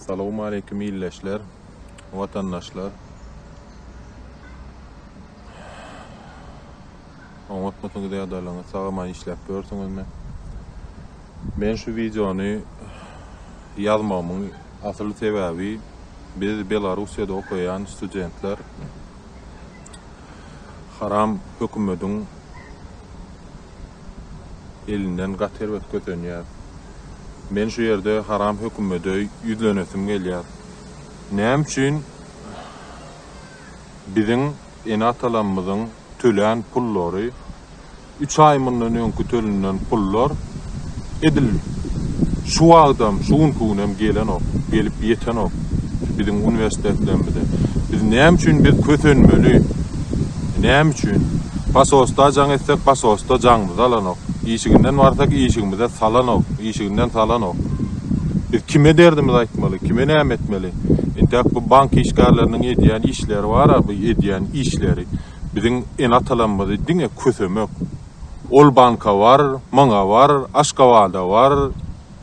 Salowmaleýkim ildeşler, watandaşlar. Oňatmysyňyz ýagdaýlaryňyz sag-aman işläp ýörsüňizmi? Men şu wideony ýazmagymyň asyl sebäbi biz Belarussiýada okaýan studentler haram hökümediň elinden gaty erbet kösenýär. Men şu ýerde haram hökümede ýüzlenesim gelýär. Näme üçin biziň ene-atalarymyzyň tölän pullary üç aý mundan öňki tölünen pullar edil şu wagtam, şu günki günem gelenok, gelip ýetenok şu biziň uniwersitetlerimize. Biz näme üçin biz kösenmeli? Näme üçin? Pasosda jaň etsek, pasosda jaňymyzy alanok. Işiginden barsak, işigimize salanok, işiginden salanok. Biz kime derdimizi aýtmaly, kime näme etmeli? Entäk bu bank işgärleriniň edýän işleri bar-a, bu edýän işleri. Biziň ene-atalarymyzy diňe kösemek. Ol banka bar, muňa bar, Aşgabada bar,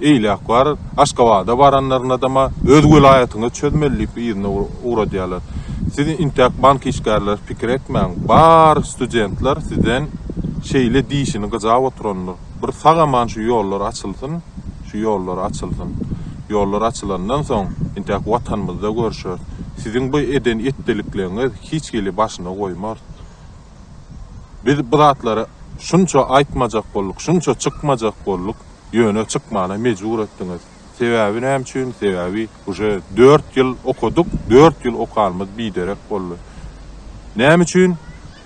eýläk bar. Aşgabada baranlarynadam-a öz welaýatyňyz çözmeli diýip yzyna ugradýarlar. Siz intäk bank işgärleri pikir etmäň, bar studentler sizden şeýle dişini gyjap oturandyr. Bir sag-aman şu ýollar açylsyn, şu ýollar açylsyn. Ýollar açylandan soň intäk watanymyzda görşeris. Siziň bu eden etdilikleriňiz hiç hili başyna goýmarys. Biz bu zatlary şunça aýtmajak bolduk, şunça çykmajak bolduk, ýöne çykmana mejbur etdiňiz. Sebäbi näme üçin? Sebäbi uje dört ýyl okadyk, dört ýyl okanymyz biderek boldy. Näme üçin?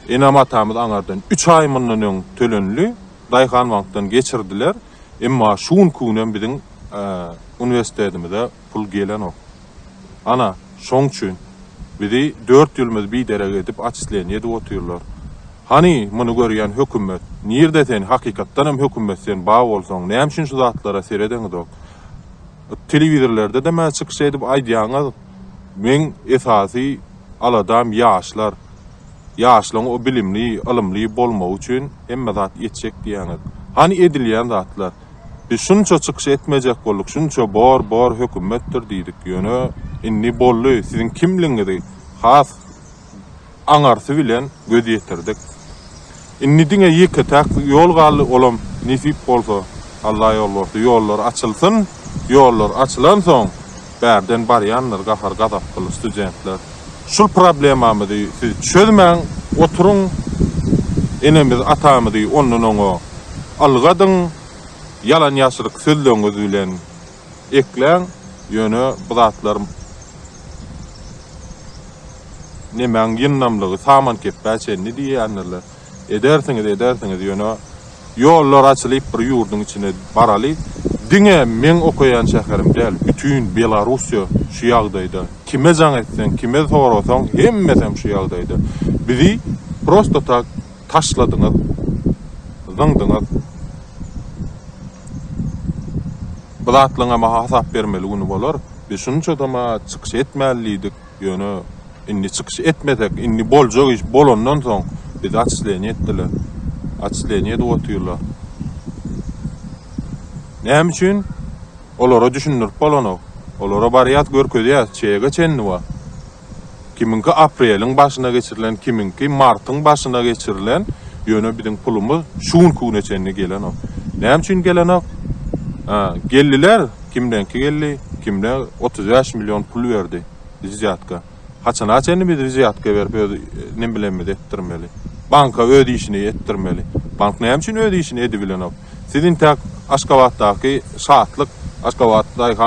Enem-atamyz aňardan üç aý mundan öň tölenildi, Daýhanbankdan geçirdiler. Emma şu günki günem biziň uniwersitetimize pul gelenok. Ana, şoň üçin bizi dört ýylymyz biderek edip atçisleniýe edip otyrlar. Hany, muny görýän hökümet? Nirde sen, hakykatdan hem hökümet sen ba bolsaň, näme üçin şu zatlara seredeňizok? Telewizorlerde-de mä çykyş edip aýdýaňyz, meň esasy aladam ýaşlar. Ýaşlaryň o bilimli, ylymly bolmagy üçin hemme zat etjek diýýäňiz. Hany edilýän zatlar? Biz şunça çykyş etmejek bolduk, şunça bor, bor hökümetdir diýdik. Ýöne indi boldy, siziň kimligiňizi has aňarsy bilen göz ýetirdik. Indi diňe ýeke-täk ýol galdy, olam nesip bolsa, Alla ýol bolsa, ýollar açylsyn. Ýollar açylansoň, bärden barýandyr gahar-gazaply studentler. Şul problemamyzy siz çözmäň, oturyň, enemiz, atamyzy ondan oňa ylgadyň, ýalan-ýaşryk sözleriňiz bilen ekläň, ýöne bu zatlar nemäň ýyndamlygy samankepbä çenli diýýändirler. Edersiňiz, edersiňiz, ýöne ýollar açylyp bir ýurduň içine baraly. Diňe meň okaýan şäherim däl, bütin Belarussiýa şu ýagdaýda. Kime jaň etseň, kime sorasaň, hemmesem şu ýagdaýda. Bizi prosto tak taşladyňyz, zyňdyňyz. Bu zatlaryňam hasap bermeli güni bolar. Biz şunçadam-a çykyş etmäli diýdik, ýöne Indi çykyş etmesek, indi boljak iş bolandan soň bizi atçisleniýe etdiler. Atçisleniýe edip otyrlar. Näme üçin? Olara düşündirip bolanok. Olara barýas, görkezýäs, çege çenli bar. Kimiňki apreliň başyna geçirilen, kimiňki martyň başyna geçirilen, ýöne biziň pulumyz şu günki güne çenli gelenok. Näme üçin gelenok? Ha, geldiler, kimdenki geldi, kimde 35 million pul berdi. Wzýatka. Haçana çenli biz wzýatka berip öz nem bilenimizi etdirmeli? Banka öz işini etdirmeli. Bank näme üçin öz işini edibilenok? Siz intäk Aşgabatdaky Şatlyk, Aşgabat daýhan.